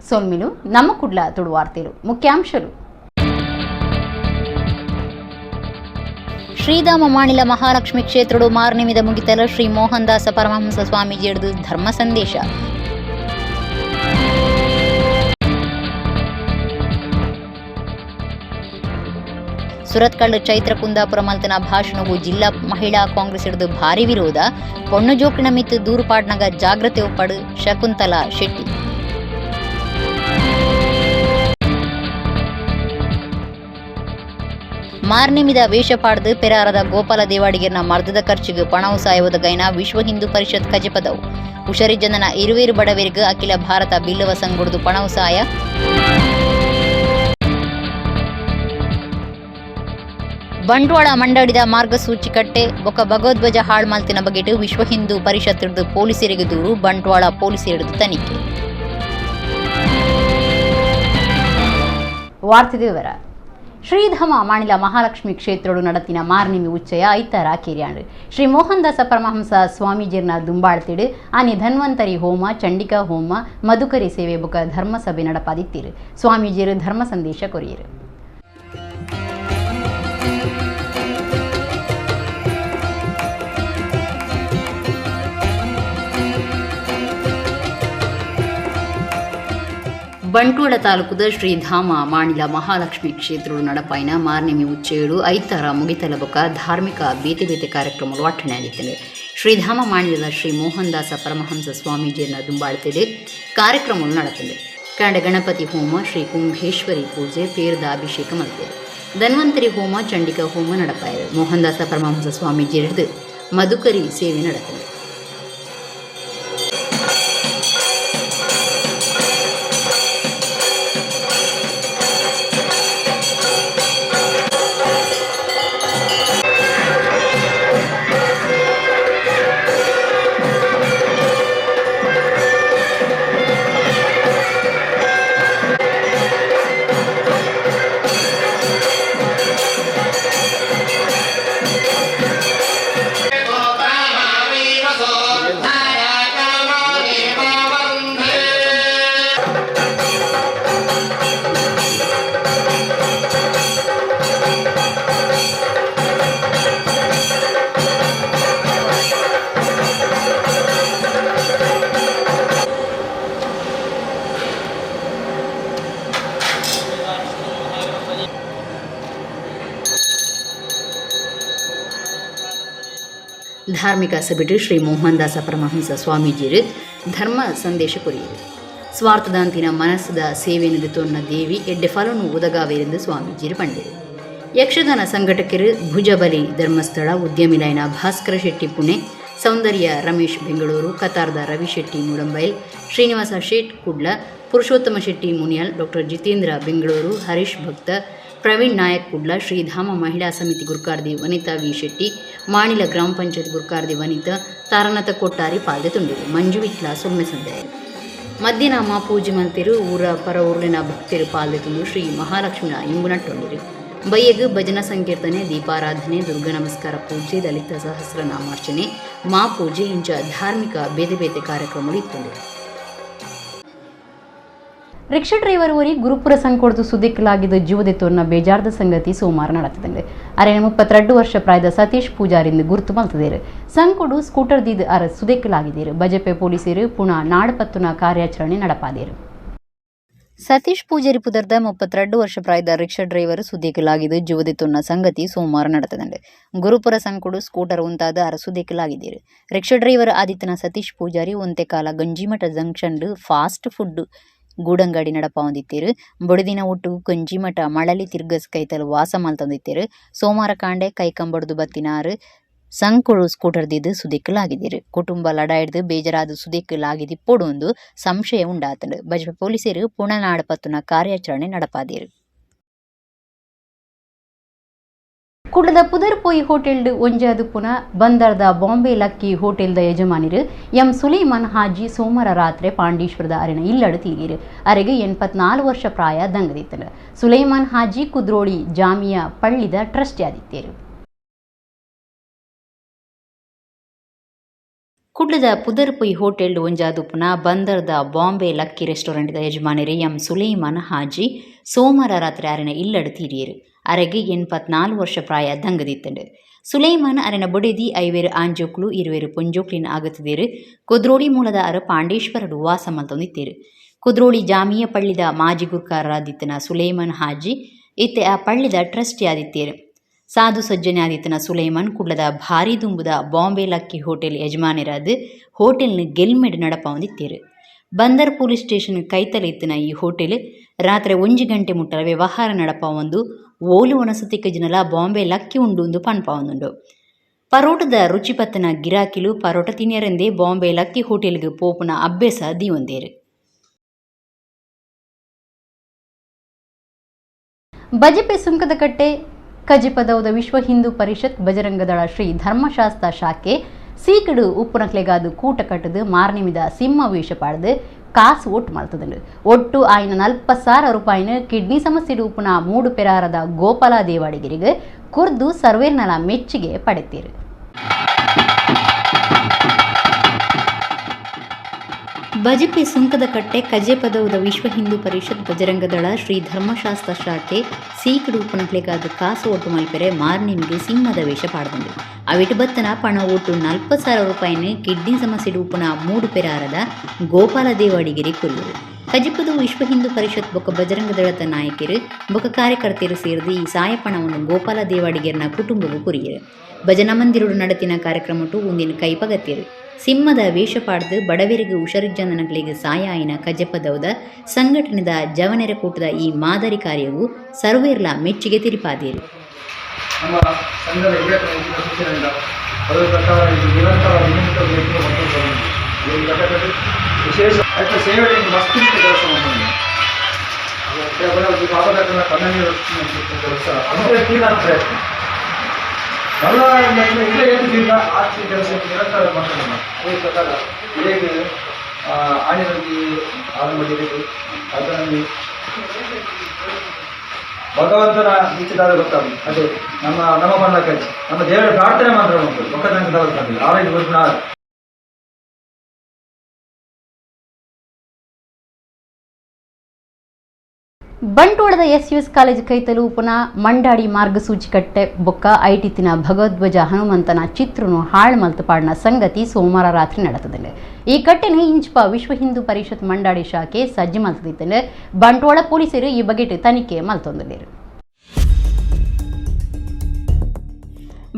ಸೊಲ್ಮಿಲು ನಮ್ಮ ಕುಡ್ಲ ತುಳುವಾರ್ತೆಲು ಮುಖ್ಯಾಂಶಲು. ಶ್ರೀಧಾಮ ಮಾಣಿಲ ಮಹಾಲಕ್ಷ್ಮಿ ಕ್ಷೇತ್ರಡು ಮಾರ್ನಿಮಿದ ಮುಗಿತಲ ಶ್ರೀ ಮೋಹನದಾಸ ಪರಮಹಂಸ ಸ್ವಾಮೀಜಿಯರ್ದು ಧರ್ಮ ಸಂದೇಶ. ಸುರತ್ಕಲ್ ಚೈತ್ರ ಕುಂದಾಪುರ ಮಲ್ತನ ಭಾಷಣವು ಜಿಲ್ಲಾ ಮಹಿಳಾ ಕಾಂಗ್ರೆಸ್ ಹಿಡಿದು ಭಾರಿ ವಿರೋಧ. ಪೊಣ್ಣು ಜೋಕಿನ ಮಿತ್ತು ದೂರು ಪಾಡ್ನಗ ಜಾಗ್ರತೆ ಒಪ್ಪಡು ಶಕುಂತಲಾ ಶೆಟ್ಟಿ. ಮಾರ್ನಿಮಿದ ವೇಷ ಪಾಡ್ದು ಪೆರಾರದ ಗೋಪಾಲ ದೇವಾಡಿಗೆರ್ನ ಮರ್ದದ ಖರ್ಚಿಗೆ ಪಣವು ಸಾಯುವುದ ಗೈನ ವಿಶ್ವ ಹಿಂದೂ ಪರಿಷತ್ ಕಜೆಪದವು. ಹುಷರಿ ಜನನ ಇರುವೇರು ಬಡವರಿಗೆ ಅಖಿಲ ಭಾರತ ಬಿಲ್ಲವ ಸಂಗುಡ್ದು ಪಣವು ಸಾಯ. ಬಂಟ್ವಾಳ ಮಂಡಳಿದ ಮಾರ್ಗಸೂಚಿ ಕಟ್ಟೆ ಬೊಕ ಭಗವದ್ವಜ ಹಾಳ್ ಮಾಲ್ತಿನ ಬಗೆಟ್ ವಿಶ್ವ ಹಿಂದೂ ಪರಿಷತ್ ಹಿಡಿದು ಪೊಲೀಸರಿಗೆ ದೂರು. ಬಂಟ್ವಾಳ ಪೊಲೀಸರಿಡ್ದು ತನಿಖೆ. ವಾರ್ತೆ ವಿವರ. ಶ್ರೀಧಾಮ ಮಾಣಿಲ ಮಹಾಲಕ್ಷ್ಮಿ ಕ್ಷೇತ್ರಡು ನಡತಿನ ಮಾರ್ನಿಮಿ ಉಚ್ಚಯ ಐತಾರ ಕಿರ್ಯಾಂಡು. ಶ್ರೀ ಮೋಹನದಾಸ ಪರಮಹಂಸ ಸ್ವಾಮೀಜಿರ್ನ ದುಂಬಾಳ್ತಿಡು ಆನಿ ಧನ್ವಂತರಿ ಹೋಮ, ಚಂಡಿಕಾ ಹೋಮ, ಮಧುಕರಿ ಸೇವೆ ಬುಕ ಧರ್ಮಸಭೆ ನಡಪಾದಿತ್ತೀರು. ಸ್ವಾಮೀಜಿಯರು ಧರ್ಮ ಸಂದೇಶ ಕೊರಿಯರು. ಬಂಟ್ವಾಳ ತಾಲೂಕುದ ಶ್ರೀಧಾಮ ಮಾಣಿಲ ಮಹಾಲಕ್ಷ್ಮಿ ಕ್ಷೇತ್ರಡು ನಡಪಾಯಿನ ಮಾರ್ನಿಮಿ ಉಚ್ಚೇಳು ಐತಾರ ಮುಗಿತಲ ಬೊಕ ಧಾರ್ಮಿಕ ಬೇತೆ ಬೇತೆ ಕಾರ್ಯಕ್ರಮಗಳು ಅಟ್ಟಣೆ ಆಗಿತ್ತವೆ. ಶ್ರೀಧಾಮ ಮಾಣಿಲದ ಶ್ರೀ ಮೋಹನದಾಸ ಪರಮಹಂಸ ಸ್ವಾಮೀಜಿಯನ್ನ ದುಂಬಾಳ್ತಿಡು ಕಾರ್ಯಕ್ರಮಗಳು ನಡತದೆ. ಕಾಂಡ ಗಣಪತಿ ಹೋಮ, ಶ್ರೀ ಕುಂಭೇಶ್ವರಿ ಪೂಜೆ, ಪೇರ್ದ ಅಭಿಷೇಕ ಮಲ್ತೇವೆ. ಧನ್ವಂತರಿ ಹೋಮ, ಚಂಡಿಕಾ ಹೋಮ ನಡಪಾಯರು. ಮೋಹನದಾಸ ಪರಮಹಂಸ ಸ್ವಾಮೀಜಿ ಹಿಡಿದು ಮಧುಕರಿ ಸೇವೆ ನಡತದೆ. ಧಾರ್ಮಿಕ ಸಭೆಟು ಶ್ರೀ ಮೋಹನದಾಸ ಪರಮಹಂಸ ಸ್ವಾಮೀಜಿಯರು ಧರ್ಮ ಸಂದೇಶ ಕೊರಿಯರು. ಸ್ವಾರ್ಥದಾಂತಿನ ಮನಸ್ಸದ ಸೇವೆಯನ್ನು ತೊನ್ನ ದೇವಿ ಎಡ್ಡೆ ಫಲನು ಉದಗಾವೇರೆಂದು ಸ್ವಾಮೀಜಿಯರು ಪಂಡಿರು. ಯಕ್ಷಗಾನ ಸಂಘಟಕರು ಭುಜಬಲಿ ಧರ್ಮಸ್ಥಳ, ಉದ್ಯಮಿಲೈನ ಭಾಸ್ಕರ ಶೆಟ್ಟಿ ಪುಣೆ, ಸೌಂದರ್ಯ ರಮೇಶ್ ಬೆಂಗಳೂರು, ಕತಾರ್ದ ರವಿ ಶೆಟ್ಟಿ ಮೂಡಂಬೈಲ್, ಶ್ರೀನಿವಾಸ ಶೇಟ್ ಕುಡ್ಲ, ಪುರುಷೋತ್ತಮ ಶೆಟ್ಟಿ ಮುನಿಯಾಲ್, ಡಾಕ್ಟರ್ ಜಿತೇಂದ್ರ ಬೆಂಗಳೂರು, ಹರೀಶ್ ಭಕ್ತ, ಪ್ರವೀಣ್ ನಾಯಕ್ ಕುಡ್ಲ, ಶ್ರೀಧಾಮ ಮಹಿಳಾ ಸಮಿತಿ ಗುರ್ಕಾರ್ದಿ ವನಿತಾ ವಿ ಶೆಟ್ಟಿ, ಮಾಣಿಲ ಗ್ರಾಮ ಪಂಚಾಯತ್ ಗುರ್ಕಾರ್ದಿ ವನಿತಾ ತಾರನಾಥ ಕೊಟ್ಟಾರಿ ಪಾಲ್ದೆ ತುಂಡಿರು. ಮಂಜು ವಿಟ್ಲ ಸೊಮ್ಮೆ ಸಂದಾಯರು. ಮಧ್ಯಾಹ್ನ ಪೂಜೆ ಮಲ್ತಿರು. ಊರ ಪರ ಊರಿನ ಭಕ್ತರು ಪಾಲ್ದೆ ತುಂಡು ಶ್ರೀ ಮಹಾಲಕ್ಷ್ಮಿನ ಇಂಬು ನಟ್ಟೊಂಡಿರು. ಬಯ್ಯಗ್ ಭಜನಾ ಸಂಕೀರ್ತನೆ, ದೀಪಾರಾಧನೆ, ದುರ್ಗ ನಮಸ್ಕಾರ ಪೂಜೆ, ಲಲಿತ ಸಹಸ್ರನಾಮಾರ್ಚನೆ, ಮಾ ಪೂಜೆ ಇಂಚ ಧಾರ್ಮಿಕ ಬೇತೆ ಬೇತೆ ಕಾರ್ಯಕ್ರಮಗಳು ಇತ್ತುಂಡು. ರಿಕ್ಷಾ ಡ್ರೈವರ್ ಒರಿ ಗುರುಪುರ ಸಂಕೊಡ್ದು ಸುದಿಕ್ಕಲಾಗಿದ್ದ ಜೀವದೆ ತೋರ್ನ ಬೇಜಾರ್ದ ಸಂಗತಿ ಸೋಮವಾರ ನಡತದಂಗೆ. ಅರೆನ 32 ವರ್ಷ ಪ್ರಾಯದ ಸತೀಶ್ ಪೂಜಾರಿಂದ ಗುರುತು ಮಲ್ತದೇರು. ಸಂಕೊಡು ಸ್ಕೂಟರ್ ದೀದ್ ಅರ ಸುದೆಕ್ಕಲಾಗಿದ್ದೀರು. ಬಜಪೆ ಪೊಲೀಸರು ಪುನಃ ನಾಡಪತ್ತುನ ಕಾರ್ಯಾಚರಣೆ ನಡಪಾದೇರು. ಸತೀಶ್ ಪೂಜಾರಿ ಪುದರ್ದ 32 ವರ್ಷ ಪ್ರಾಯದ ರಿಕ್ಷಾ ಡ್ರೈವರ್ ಸುದೇಕಲಾಗಿದ್ದು ಜೀವದೆ ಸಂಗತಿ ಸೋಮವಾರ ನಡೆತದಂಡೆ. ಗುರುಪುರ ಸಂಕುಡು ಸ್ಕೂಟರ್ ಉಂತಾದ ಅರ ಸುದೇಕಲಾಗಿದ್ದೀರು. ರಿಕ್ಷಾ ಡ್ರೈವರ್ ಆದಿತ್ಯನ ಸತೀಶ್ ಪೂಜಾರಿ ಒಂತೆ ಕಾಲ ಗಂಜಿಮಠ ಜಂಕ್ಷನ್ ಫಾಸ್ಟ್ ಫುಡ್ ಗೂಡಂಗಡಿ ನಡಪಾವೊಂದಿತ್ತೆರ್. ಬೊಡೆದಿನ ಒಟ್ಟು ಗಂಜಿಮಠ ಮಳಲಿ ತಿರ್ಗಸ್ ಕೈತಲ್ ವಾಸ ಮಲ್ತೊಂದಿತ್ತೆರ್. ಸೋಮವಾರ ಕಾಂಡೆ ಕೈಕಂಬಡ್ದು ಬತ್ತಿನಾರ್ ಸಂಕೊಡು ಸ್ಕೂಟರ್ ದೀದ್ ಸುದೆಕ್ಕ್. ಕುಟುಂಬ ಲಡಾಯಿಡ್ದ್ ಬೇಜಾರಾದ್ ಸುದೆಕ್ಕ್ ಲಾಗಿದಿಪ್ಪೊಡು ಸಂಶಯ ಉಂಡಾತ್ಂಡ್. ಬಜಪೆ ಪೊಲೀಸೆರ್ ಪುಣ ನಾಡ್ ಪತ್ತುನ ಕಾರ್ಯಾಚರಣೆ ನಡಪಾದೆರ್. ಕುಡ್ಲದ ಪುದರ್ ಪೋಯಿ ಹೋಟೆಲ್ಡ್ ಒಂಜಾದ್ ಪುನ ಬಂದರ್ದ ಬಾಂಬೆ ಲಕ್ಕಿ ಹೋಟೆಲ್ದ ಯಜಮಾನಿರು ಎಂ ಸುಲೈಮಾನ್ ಹಾಜಿ ಸೋಮವಾರ ರಾತ್ರಿ ಪಾಂಡೀಶ್ವರದ ಅರೆನ ಇಲ್ಲಡು ತೀರಿರು. ಅರೆಗೆ 84 ವರ್ಷ ಪ್ರಾಯ ದಂಗದಿತ್ತನು. ಸುಲೈಮಾನ್ ಹಾಜಿ ಕುದ್ರೋಳಿ ಜಾಮಿಯಾ ಪಳ್ಳಿದ ಟ್ರಸ್ಟಿ ಆದಿತ್ತೇರು. ಕುಡ್ಲದ ಪುದರ್ ಪೊಯಿ ಹೋಟೆಲ್ ಒಂಜಾದುಪ್ಪುನ ಬಂದರ್ದ ಬಾಂಬೆ ಲಕ್ಕಿ ರೆಸ್ಟೋರೆಂಟ್ದ ಯಜಮಾನರು ಎಂ ಸುಲೈಮಾನ್ ಹಾಜಿ ಸೋಮವಾರ ರಾತ್ರಿ ಅರೆನ ಇಲ್ಲಡ್ ತೀರಿಯೆರು. ಅರೆಗ್ 84 ವರ್ಷ ಪ್ರಾಯ ದಂಗದಿತ್ತಂಡು. ಸುಲೈಮಾನ್ ಅರೆನ ಬೊಡೆದಿ, ಐವೇರು ಆಂಜೋಕ್ಲು, ಇರುವೆರು ಪೊಂಜೋಕ್ಲಿನ್ ಅಗತುದೆರ್. ಕುದ್ರೋಳಿ ಮೂಲದ ಅರು ಪಾಂಡೇಶ್ವರಡು ವಾಸ ಮಲ್ತೊಂದಿತ್ತೆರ್. ಕುದ್ರೋಳಿ ಜಾಮಿಯ ಪಳ್ಳಿದ ಮಾಜಿ ಗುರ್ಕಾರರಾದಿತ್ತಿನ ಸುಲೈಮಾನ್ ಹಾಜಿ ಇತ್ತೆ ಆ ಪಳ್ಳಿದ ಟ್ರಸ್ಟಿ ಆದಿತ್ತೆರ್. ಸಾಧು ಸಜ್ಜನೆ ಆದಿತ್ತಿನ ಸುಲೈಮಾನ್ ಕುಡ್ಲದ ಭಾರಿ ದುಂಬುದ ಬಾಂಬೆ ಲಕ್ಕಿ ಹೋಟೆಲ್ ಯಜಮಾನರಾದ್ ಹೋಟೆಲ್ನ್ ಗೆಲ್ಮೆಡ್ ನಡಪಾವೊಂದಿತ್ತೆರ್. ಬಂದರ್ ಪೊಲೀಸ್ ಸ್ಟೇಷನ್ ಕೈತಲ್ ಇತ್ತಿನ ಈ ಹೋಟೆಲ್ ರಾತ್ರೆ 1 ಗಂಟೆ ಮುಟ್ಟಲ ವ್ಯವಹಾರ ನಡಪಾವೊಂದು ಓಲು ವನಸು ತಿಕ್ಕಜಿನಲ ಬಾಂಬೆ ಲಕ್ಕಿ ಉಂಡು ಉಂದು ಪನ್ಪಾವೊಂದುಂಡು. ಪರೋಟದ ರುಚಿ ಪತ್ತನ ಗಿರಾಕಿಲು ಪರೋಟ ತಿನಿಯರೆಂದೇ ಬಾಂಬೆ ಲಕ್ಕಿ ಹೋಟೆಲ್ಗ್ ಪೋಪುನ ಅಭ್ಯಾಸ ದೀವೊಂದೆರ್. ಬಜಪೆ ಸುಂಕದಕಟ್ಟೆ ಕಜಿಪದೌದ ವಿಶ್ವ ಹಿಂದೂ ಪರಿಷತ್ ಬಜರಂಗದಳ ಶ್ರೀ ಧರ್ಮಶಾಸ್ತ್ರ ಶಾಖೆ ಸೀಕಡು ಉಪ್ಪುನಕ್ಲೆಗಾದು ಕೂಟ ಕಟ್ಟದು ಮಾರ್ನಿಮಿದ ಸಿಂಹ ವೇಷ ಪಾಡ್ದು ಕಾಸು ಒಟ್ಟು ಮಲ್ತದುಂಡು. ಒಟ್ಟು ಆಯ್ನ 40,000 ರೂಪಾಯಿನ ಕಿಡ್ನಿ ಸಮಸ್ಯೆ ಉಪ್ಪುನ ಮೂಡು ಪೆರಾರದ ಗೋಪಾಲ ದೇವಾಡಿಗರಿಗೆ ಕುರ್ದು ಸರ್ವೇರ್ನಲ ಮೆಚ್ಚುಗೆ ಪಡೆತೀರು. ಬಜಪೆ ಸುಂಕದಕಟ್ಟೆ ಕಜೆಪದೌದ ವಿಶ್ವ ಹಿಂದೂ ಪರಿಷತ್ ಬಜರಂಗದಳ ಶ್ರೀ ಧರ್ಮಶಾಸ್ತ್ರ ಶಾಖೆ ಸೀಕಡು ಉಪ್ಪುನಕ್ಲೆಗಾದ ಕಾಸು ಒಟ್ಟು ಮಲ್ಪೆರೆ ಮಾರ್ನಿಮಿಗೆ ಸಿಂಹದ ವೇಷ ಪಾಡ್ದುಂಡು. ಅವಿಟ್ ಬತ್ತನ ಪಣ ಒಟ್ಟು 40,000 ರೂಪಾಯಿನ ಕಿಡ್ನಿ ಸಮಸ್ಯೆ ಉಪ್ಪುನ ಮೂಡು ಪೆರಾರದ ಗೋಪಾಲ ದೇವಾಡಿಗೆರೆ ಕೊರಿಯರು. ಕಜಿಪದು ವಿಶ್ವ ಹಿಂದೂ ಪರಿಷತ್ ಬೊಕ್ಕ ಬಜರಂಗ ದಳದ ನಾಯಕರು ಬೊಕ್ಕ ಕಾರ್ಯಕರ್ತರು ಸೇರಿದು ಈ ಸಾಯಪಣವನ್ನು ಗೋಪಾಲ ದೇವಾಡಿಗೆರ್ನ ಕುಟುಂಬವು ಕೊರಿಯರು. ಭಜನಾ ಮಂದಿರಡು ನಡತಿನ ಕಾರ್ಯಕ್ರಮಟು ಒಂದಿನ ಕೈಪಗತ್ತಿರು. ಸಿಂಹದ ವೇಷ ಪಾಡ್ದು ಬಡವರಿಗೆ ಹುಷಾರಿಜ್ಜನಗಳಿಗೆ ಸಾಯಾಯಿನ ಕಜಪದೌದ ಸಂಘಟನೆದ ಜವನೆರ ಕೂಟದ ಈ ಮಾದರಿ ಕಾರ್ಯವು ಸರ್ವೇರ್ಲ ಮೆಚ್ಚುಗೆ ತಿರಿಪಾದಿರು. ನಮ್ಮ ಸಂಘದ ಹಿರಿಯ ಸೂಚನೆಯಿಂದ ಅದರ ಪ್ರಕಾರ ಇದು ನಿರಂತರವಾಗಿ ನಿಯಮಿತವಾಗಿ ಮತ್ತು ಈ ಘಟಕದ ವಿಶೇಷ ಆಯ್ತು ಸೇವೆಯನ್ನು ಮಸ್ತು ಕೆಲಸ ಮಾಡ್ತಾರೆ. ಕಣ್ಣ ನೀರು ಕೆಲಸ ಅಂದರೆ ತೀವ್ರ ಪ್ರಯತ್ನ ಎಲ್ಲ ಇಲ್ಲೇ ಏನಿಲ್ಲ ಆರ್ತಿ ಕೆಲಸಕ್ಕೆ ನಿರಂತರ ಮಾಡ್ತಾರೆ. ಅದೇ ಪ್ರಕಾರ ಹೇಗೆ ಆನೆಗಳಿಗೆ ಆಲಮಡಿಗೆ ಅದರಲ್ಲಿ ಭಗವಂತನ ಇಚ್ಛೆದಾರ ಗೊತ್ತಾಗಲಿ. ಅದೇ ನಮ್ಮ ನಮ್ಮ ಮಣ್ಣಕ್ಕೆ ನಮ್ಮ ದೇವರ ಪ್ರಾರ್ಥನೆ ಮಾತ್ರ ಉಂಟು. ಒಕ್ಕತನಕ ಗೊತ್ತಾಗಲಿ ಆರೋಗ್ಯ ಗೊತ್ತ. ಬಂಟ್ವಾಳದ ಎಸ್ಯುಎಸ್ ಕಾಲೇಜ್ ಕೈತಲು ಪುನಃ ಮಂಡಾಡಿ ಮಾರ್ಗಸೂಚಿ ಕಟ್ಟೆ ಬೊಕ್ಕ ಐಟಿತಿನ ಭಗವದ್ವಜ ಹನುಮಂತನ ಚಿತ್ರನು ಹಾಳ್ ಮಲ್ತಪಾಡಿನ ಸಂಗತಿ ಸೋಮವಾರ ರಾತ್ರಿ ನಡೆತದಂಡೆ. ಈ ಕಟ್ಟೆನ ಇಂಚಿಪ ವಿಶ್ವ ಹಿಂದೂ ಪರಿಷತ್ ಮಂಡಾಡಿ ಶಾಖೆ ಸಜ್ಜು ಮಲ್ತದಿತ್ತಂಡೆ. ಬಂಟ್ವಾಳ ಪೊಲೀಸರು ಈ ಬಗೆಟ್ ತನಿಖೆ ಮಲ್ತೊಂದಿದ್ದಾರೆ.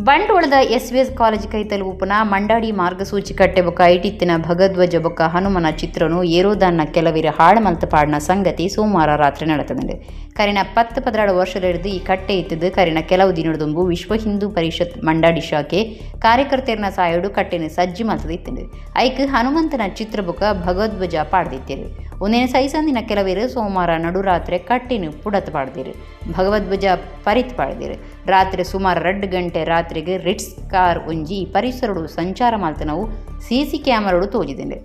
ಬಂಟ್ವಾಳದ ಎಸ್ವಿಎಸ್ ಕಾಲೇಜ್ ಕೈತಲು ಉಪನ ಮಂಡಾಡಿ ಮಾರ್ಗಸೂಚಿ ಕಟ್ಟೆ ಬೊಕ್ಕ ಐಟಿತ್ತಿನ ಭಗದ್ವಜ ಬೊಕ್ಕ ಹನುಮನ ಚಿತ್ರನು ಏರೋದಾನ್ನ ಕೆಲವಿರ ಹಾಳು ಮಲ್ತಪಾಡಿನ ಸಂಗತಿ ಸೋಮವಾರ ರಾತ್ರಿ ನಡೆತದಂಡೆ. ಕರಿನ 10-12 ವರ್ಷದ ಈ ಕಟ್ಟೆ ಇತ್ತದು. ಕರಿನ ಕೆಲವು ದಿನದಂಬು ವಿಶ್ವ ಹಿಂದೂ ಪರಿಷತ್ ಮಂಡಾಡಿ ಶಾಖೆ ಕಾರ್ಯಕರ್ತರನ ಸಾಯೋಡು ಕಟ್ಟೆನ ಸಜ್ಜಿ ಮಲ್ತದಿತ್ತಂಡು. ಐಕ್ ಹನುಮಂತನ ಚಿತ್ರ ಬೊಕ್ಕ ಭಗವದ್ವಜ ಪಾಡ್ದಿತ್ತೇರು. ಒಂದೇನು ಸೈಸಂದಿನ ಕೆಲವರು ಸೋಮವಾರ ನಡುರಾತ್ರಿ ಕಟ್ಟಿನ ಪುಡತ್ ಪಾಡ್ದಿರು, ಭಗವದ್ವಜ ಪರಿತ್ ಪಾಡ್ದಿರು. ರಾತ್ರಿ ಸುಮಾರು 2 ಗಂಟೆ ರಾತ್ರಿಗೆ ರಿಟ್ಸ್ ಕಾರ್ ಒಂಜಿ ಪರಿಸರಡು ಸಂಚಾರ ಮಲ್ತನವು ಸಿಸಿ ಕ್ಯಾಮರಾಡು ತೋಜಿದಿಂಡೆ.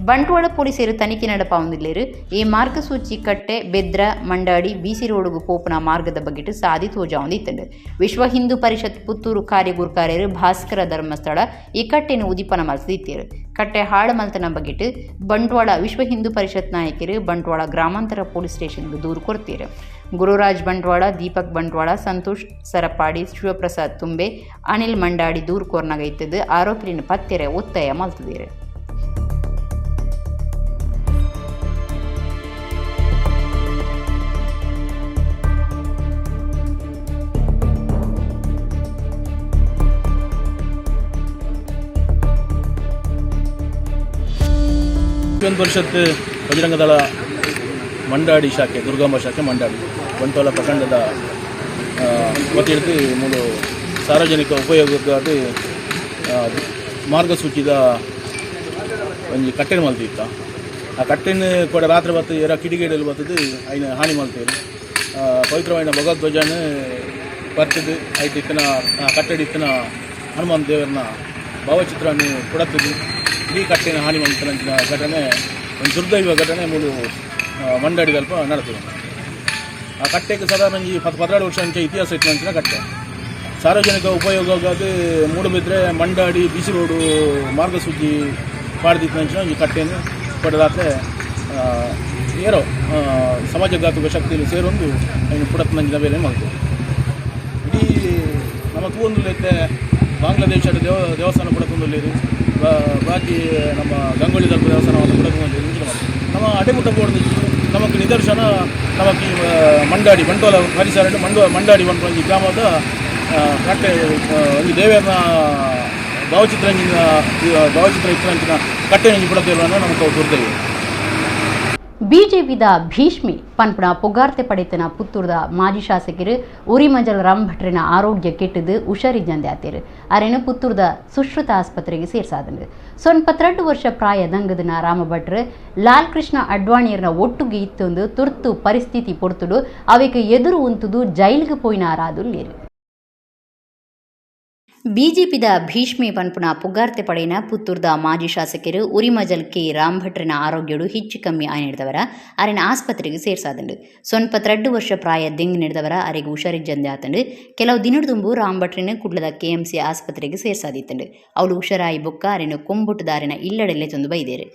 ಬಂಟ್ವಾಳ ಪೊಲೀಸರು ತನಿಖೆ ನಡಪಾವೊಂದಿಲ್ಲೇರು. ಈ ಮಾರ್ಗಸೂಚಿ ಕಟ್ಟೆ ಬೆದ್ರ ಮಂಡಾಡಿ ಬಿಸಿ ರೋಡುಗು ಪೋಪುನ ಮಾರ್ಗದ ಬಗ್ಗೆಟ್ ಸಾದಿ ತೋಜಾವೊಂದಿತ್ತಂಡು. ವಿಶ್ವ ಹಿಂದೂ ಪರಿಷತ್ ಪುತ್ತೂರು ಕಾರ್ಯಗುರ್ಕಾರ್ಯರು ಭಾಸ್ಕರ ಧರ್ಮಸ್ಥಳ ಈ ಕಟ್ಟೆನ ಉದಿಪನ ಮಲ್ತದಿತ್ತೇರು. ಕಟ್ಟೆ ಹಾಳು ಮಲ್ತನ ಬಗ್ಗೆಟ್ ಬಂಟ್ವಾಳ ವಿಶ್ವ ಹಿಂದೂ ಪರಿಷತ್ ನಾಯಕರು ಬಂಟ್ವಾಳ ಗ್ರಾಮಾಂತರ ಪೊಲೀಸ್ ಸ್ಟೇಷನ್ಗೆ ದೂರು ಕೊಡ್ತೀರು. ಗುರುರಾಜ್ ಬಂಟ್ವಾಳ, ದೀಪಕ್ ಬಂಟ್ವಾಳ, ಸಂತೋಷ್ ಸರಪಾಡಿ, ಶಿವಪ್ರಸಾದ್ ತುಂಬೆ, ಅನಿಲ್ ಮಂಡಾಡಿ ದೂರು ಕೋರ್ನಾಗ ಇತ್ತದು ಆರೋಪಿನ ಪತ್ತೆರೆ ಒತ್ತಾಯ ಮಲ್ತದಿರು. ವಿಶ್ವ ಪರಿಷತ್ ಬಜರಂಗದಳ ಮಂಡಾಡಿ ಶಾಖೆ, ದುರ್ಗಾಂಬ ಶಾಖೆ ಮಂಡಾಡಿ ಬಂಟ್ವಾಳ ಪ್ರಖಂಡದ ವತಿಯಿಡ್ದು ಮೂಲು ಸಾರ್ವಜನಿಕ ಉಪಯೋಗಕ್ಕಾಗಿ ಮಾರ್ಗಸೂಚಿದ ಒಂಜಿ ಕಟ್ಟೆನ ಮಲ್ತಿತ್ತ. ಆ ಕಟ್ಟೆನ ಕೂಡ ರಾತ್ರಿ ಬತ್ತು ಎರ ಕಿಡಿಗೇಡಲ್ಲಿ ಬತ್ತದು ಐನ ಹಾನಿ ಮಲ್ತೇವೆ. ಪವಿತ್ರವಾಯಿನ ಭಗವದ್ವಜನ ಬರ್ತದೆ. ಐಟ್ ಇತ್ತಿನ ಕಟ್ಟಡ ಇತ್ತಿನ ಹನುಮಾನ್ ದೇವರನ್ನ ಭಾವಚಿತ್ರವನ್ನು ಕೊಡತ್ತದೆ. ಇಡೀ ಕಟ್ಟೆನ ಹಾನಿ ಮಲ್ತನಂಚಿನ ಘಟನೆ ಒಂದು ದುರ್ದೈವ ಘಟನೆ ಮೂಲು ಮಂಡಾಡಿದಲ್ಪ ನಡತದೆ. ಆ ಕಟ್ಟೆಗೆ ಸಾಧಾರಣ ಈ 12 ವರ್ಷ ಅಂಚೆ ಇತಿಹಾಸ ಇತ್ತಿನಂಚಿನ ಕಟ್ಟೆ. ಸಾರ್ವಜನಿಕ ಉಪಯೋಗಕ್ಕಾಗಿ ಮೂಡುಬಿದ್ರೆ ಮಂಡಾಡಿ ಬಿಸಿ ರೋಡು ಮಾರ್ಗಸೂಚಿ ಪಾಡ್ದಿತ್ತಿನಂಚಿನ ಒಂಜಿ ಕಟ್ಟೆನ್ ಕೊಡೆ ರಾತ್ರೆ ಏರೋ ಸಮಾಜಘಾತುಕ ಶಕ್ತಿಲು ಸೇರೊಂದು ಐನ್ ಪುಡತ್ನಂಚಿನ ಬೇಲೆ ಮಲ್ತೆರ್. ಇಡೀ ನಮ್ಮ ತೂವೊಂದುಲ್ಲೆತ್ತೆ ಬಾಂಗ್ಲಾದೇಶದ ದೇವಸ್ಥಾನ ಪುಡತೊಂದುಲ್ಲೆರ್, ಬಾಕಿ ನಮ್ಮ ಗಂಗೊಳ್ಳಿ ದಲ್ಪ ದೇವಸ್ಥಾನ ಪುಡತೊಂದುಲ್ಲೆರ್. ಇಂಚಿನ ನಮ್ಮ ಅಡೆಮುಟ್ಟ ಪೋಡ್ದು ನಮಕ್ ನಿದರ್ಶನ ನಮಕ್ ಮಂಡಾಡಿ ಬಂಟೋಲ ಪರಿಸರ ಮಂಡಾಡಿ ಪನ್ಪುನ ಒಂಜಿ ಗ್ರಾಮದ ಕಟ್ಟೆ ಒಂಜಿ ದೇವೆರ್ನ ಭಾವಚಿತ್ರ ಭಾವಚಿತ್ರ ಇತ್ತಿನಂಚಿನ ಕಟ್ಟೆ ಒಂಜಿ ಪುಡತೇರ್ನ ನಮಕ್ ಅವು ದುರ್ದೈವ. ಬಿಜೆಪಿದ ಭೀಷ್ಮಿ ಪನ್ಪುನ ಪುಗಾರ್ತೆ ಪಡೆತನ ಪುತ್ತೂರ್ದ ಮಾಜಿ ಶಾಸಕರು ಉರಿಮಜಲ್ ರಾಮ್ ಭಟ್ರಿನ ಆರೋಗ್ಯ ಕೆಟ್ಟದು ಹುಷಾರಿಜ್ಜಂದೆ ಆತೇರು. ಅರೆನು ಪುತ್ತೂರ್ದ ಸುಶ್ರುತ ಆಸ್ಪತ್ರೆಗೆ ಸೇರ್ಸಾದನು. 92 ವರ್ಷ ಪ್ರಾಯ ದಂಗದನ ರಾಮಭಟ್ರು ಲಾಲ್ ಕೃಷ್ಣ ಅಡ್ವಾಣಿಯರ್ನ ಒಟ್ಟುಗೆ ಇತ್ತೊಂದು ತುರ್ತು ಪರಿಸ್ಥಿತಿ ಪೊರ್ತುಡು ಅವೆಕ್ ಎದುರು ಉಂತುದು ಜೈಲ್ಗೆ ಪೋಯಿನಾರಾದುಲ್ಲೇರು. ಬಿಜೆಪಿದ ಭೀಷ್ಮೆ ಪನ್ಪುನ ಪುಗಾರ್ತೆ ಪಡೆಯಿನ ಪುತ್ತೂರ್ದ ಮಾಜಿ ಶಾಸಕರು ಉರಿಮಜಲ್ ಕೆ ರಾಮಭಟ್ರಿನ ಆರೋಗ್ಯಡು ಹೆಚ್ಚು ಕಮ್ಮಿ ಆಯ್ನಿಡ್ದವರ ಅರೆನ ಆಸ್ಪತ್ರೆಗೆ ಸೇರ್ಸಾದಂಡು. 92 ವರ್ಷ ಪ್ರಾಯ ದೆಂಗ್ ನೀಡಿದವರ ಅರೆಗೆ ಹುಷಾರಿಜ್ಜಂದೆ ಆತಂಡು. ಕೆಲವು ದಿನದ ತುಂಬು ರಾಮಭಟ್ರಿನ ಕುಡ್ಲದ ಕೆಎಂಸಿ ಆಸ್ಪತ್ರೆಗೆ ಸೇರ್ಸಾದಿತ್ತಂಡು. ಅವಳು ಹುಷಾರಾಯಿ ಬೊಕ್ಕ ಅರೆನ ಕೊಂಬುಟ್ಟುದಾರಿನ ಇಲ್ಲಡೆಲ್ಲೆ ತಂದು ಬೈದೇರು.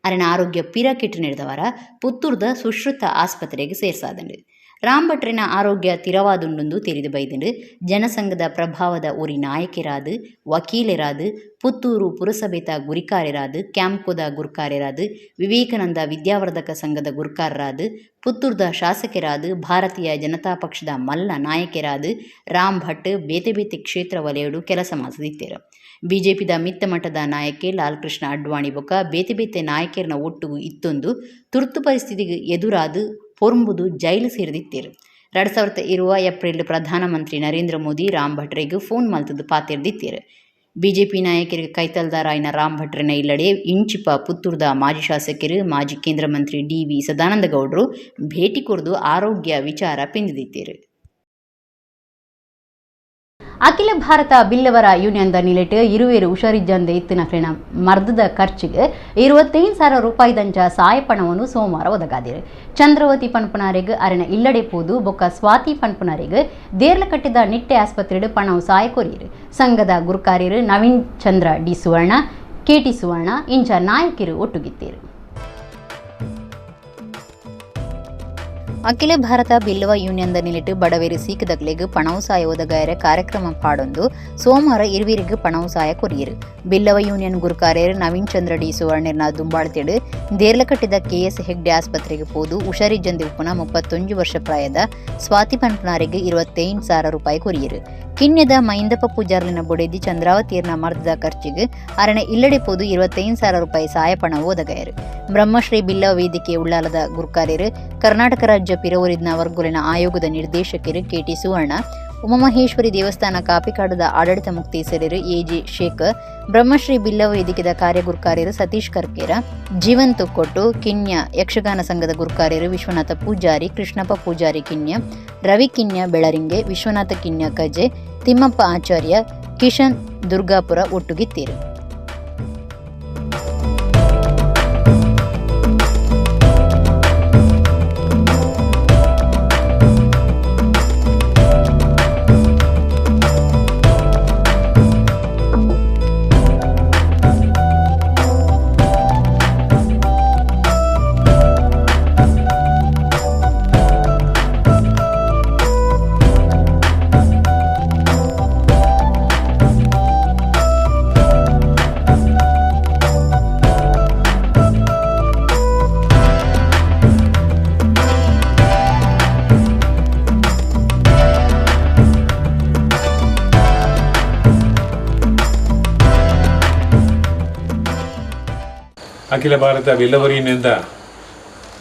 ಅರೆನ ಆರೋಗ್ಯ ಪಿರ ಕೆಟ್ಟು ನೀಡಿದವರ ಪುತ್ತೂರ್ದ ಸುಶ್ರುತ ಆಸ್ಪತ್ರೆಗೆ ಸೇರ್ಸಾದಂಡು. ರಾಮಭಟ್ರಿನ ಆರೋಗ್ಯ ತಿರವಾದುಂಡುಂದು ತೆರಿದು ಬೈದಂಡು. ಜನಸಂಘದ ಪ್ರಭಾವದ ಒರಿ ನಾಯಕರಾದ ವಕೀಲರಾದ ಪುತ್ತೂರು ಪುರಸಭೆತ ಗುರಿಕಾರರಾದ ಕ್ಯಾಂಪ್ಕೋದ ಗುರುಕಾರರಾದ ವಿವೇಕಾನಂದ ವಿದ್ಯಾವರ್ಧಕ ಸಂಘದ ಗುರುಕಾರರಾದ ಪುತ್ತೂರ್ದ ಶಾಸಕರಾದ ಭಾರತೀಯ ಜನತಾ ಪಕ್ಷದ ಮಲ್ಲ ನಾಯಕರಾದ ರಾಮ್ ಭಟ್ ಬೇತೆ ಬೇತೆ ಕ್ಷೇತ್ರ ವಲಯಡು ಕೆಲಸ ಮಾಸದಿತ್ತೇರು. ಬಿಜೆಪಿದ ಮಿತ್ತ ಮಠದ ನಾಯಕೆ ಲಾಲ್ ಕೃಷ್ಣ ಅಡ್ವಾಣಿ ಬೊಕ್ಕ ಬೇತೆ ಬೇತೆ ನಾಯಕರನ ಒಟ್ಟು ಇತ್ತೊಂದು ತುರ್ತು ಪರಿಸ್ಥಿತಿಗೆ ಎದುರಾದ ಪೊರ್ಂಬುದು ಜೈಲು ಸೇರಿದಿತ್ತೇರು. 2020 ಏಪ್ರಿಲ್ ಪ್ರಧಾನಮಂತ್ರಿ ನರೇಂದ್ರ ಮೋದಿ ರಾಮ್ ಭಟ್ರಿಗೆ ಫೋನ್ ಮಲ್ತದ್ದು ಪಾತಿರ್ದಿತ್ತೇರು. ಬಿಜೆಪಿ ನಾಯಕರಿಗೆ ಕೈತಲ್ದಾರಾಯನ ರಾಮ್ ಭಟ್ರನ ಇಲ್ಲಡೆ ಇಂಚಿಪ ಪುತ್ತೂರ್ದ ಮಾಜಿ ಶಾಸಕರು ಮಾಜಿ ಕೇಂದ್ರ ಮಂತ್ರಿ ಡಿ ವಿ ಸದಾನಂದ ಗೌಡರು ಭೇಟಿ ಕೊರ್ದು ಆರೋಗ್ಯ ವಿಚಾರ ಪಿಂದಿತ್ತೇರು. ಅಖಿಲ ಭಾರತ ಬಿಲ್ಲವರ ಯೂನಿಯನ್ದ ನಿಲೆಟ್ ಇರುವೇರು ಹುಷಾರಿಜ್ಜಂದೆ ಇತ್ತಿನಕ್ಲಿನ ಮರ್ದದ ಖರ್ಚಿಗೆ 25,000 ರೂಪಾಯಿದಂಚ ಸಹಾಯಪಣವನ್ನು ಸೋಮವಾರ ಒದಗಾದಿರು. ಚಂದ್ರವತಿ ಪನ್ಪುನಾರೆಗ್ ಅರೆನ ಇಲ್ಲಡೆ ಪೋದು ಬೊಕ್ಕ ಸ್ವಾತಿ ಪನ್ಪುನಾರೆಗ್ ದೇರ್ಲಕಟ್ಟಿದ ನಿಟ್ಟೆ ಆಸ್ಪತ್ರೆಡ್ ಪಣವು ಸಹಾಯ ಕೊರಿಯರು. ಸಂಘದ ಗುರುಕಾರ್ಯರು ನವೀನ್ ಚಂದ್ರ ಡಿ ಸುವರ್ಣ, ಕೆಟಿ ಸುವರ್ಣ ಇಂಚ ನಾಯಕಿರು ಒಟ್ಟುಗಿತ್ತೇರು. ಅಖಿಲ ಭಾರತ ಬಿಲ್ಲವ ಯೂನಿಯನ್ದ ನಿಲೆಟ್ ಬಡವೇರು ಸೀಕದಕ್ಲೆಗ್ ಪಣವು ಸಾಯ ಒದಗಾಯರ ಕಾರ್ಯಕ್ರಮ ಪಾಡೊಂದು ಸೋಮವಾರ ಇರುವೀರಿಗೆ ಪಣವು ಸಾಯ ಕೊರಿಯರು. ಬಿಲ್ಲವ ಯೂನಿಯನ್ ಗುರುಕಾರ್ಯರು ನವೀನ್ ಚಂದ್ರ ಡಿ ಸುವರ್ಣರ್ನ ದುಂಬಾಳ್ತಿಡು ದೇರ್ಲಕಟ್ಟಿದ ಕೆಎಸ್ ಹೆಗ್ಡೆ ಆಸ್ಪತ್ರೆಗೆ ಪೋದು ಹುಷಾರಿಜ್ಜಂದೆ ಉಪ್ಪುನ 31 ವರ್ಷ ಪ್ರಾಯದ ಸ್ವಾತಿ ಪನ್ಪುನಾರಿಗೆ 25,000 ರೂಪಾಯಿ ಕೊರಿಯರು. ಕಿನ್ಯದ ಮೈಂದಪ್ಪ ಪೂಜಾರ್ಲಿನ ಬೊಡೆದಿ ಚಂದ್ರಾವತಿಯರ್ನ ಮರ್ದದ ಖರ್ಚಿಗೆ ಅರಣ ಇಲ್ಲಡೆ ಪೋದು 25,000 ರೂಪಾಯಿ ಸಹಾಯಪಣ ಒದಗಾಯರು. ಬ್ರಹ್ಮಶ್ರೀ ಬಿಲ್ಲವ ವೇದಿಕೆ ಉಳ್ಳಾಲದ ಗುರುಕಾರ್ಯರು ಕರ್ನಾಟಕ ರಾಜ್ಯ ಪಿರವರಿದ್ನ ವರ್ಗುಲಿನ ಆಯೋಗದ ನಿರ್ದೇಶಕರು ಕೆಟಿ ಸುವರ್ಣ, ಉಮಾಮಹೇಶ್ವರಿ ದೇವಸ್ಥಾನ ಕಾಪಿಕಾಡದ ಆಡಳಿತ ಮುಕ್ತೇಸರರು ಎಜೆ ಶೇಖರ್, ಬ್ರಹ್ಮಶ್ರೀ ಬಿಲ್ಲವ ವೇದಿಕೆದ ಕಾರ್ಯಗುರುಕಾರ್ಯರು ಸತೀಶ್ ಕರ್ಕೇರ, ಜೀವನ್ ತುಕ್ಕೊಟ್ಟು, ಕಿನ್ಯ ಯಕ್ಷಗಾನ ಸಂಘದ ಗುರುಕಾರ್ಯರು ವಿಶ್ವನಾಥ ಪೂಜಾರಿ, ಕೃಷ್ಣಪ್ಪ ಪೂಜಾರಿ ಕಿನ್ಯ, ರವಿ ಕಿನ್ಯ ಬೆಳರಿಂಗೆ, ವಿಶ್ವನಾಥ ಕಿನ್ಯ ಕಜೆ, ತಿಮ್ಮಪ್ಪ ಆಚಾರ್ಯ, ಕಿಶನ್ ದುರ್ಗಾಪುರ ಒಟ್ಟುಗಿತ್ತೀರು. ಅಖಿಲ ಭಾರತ ಬಿಲ್ಲವರಿನಿಂದ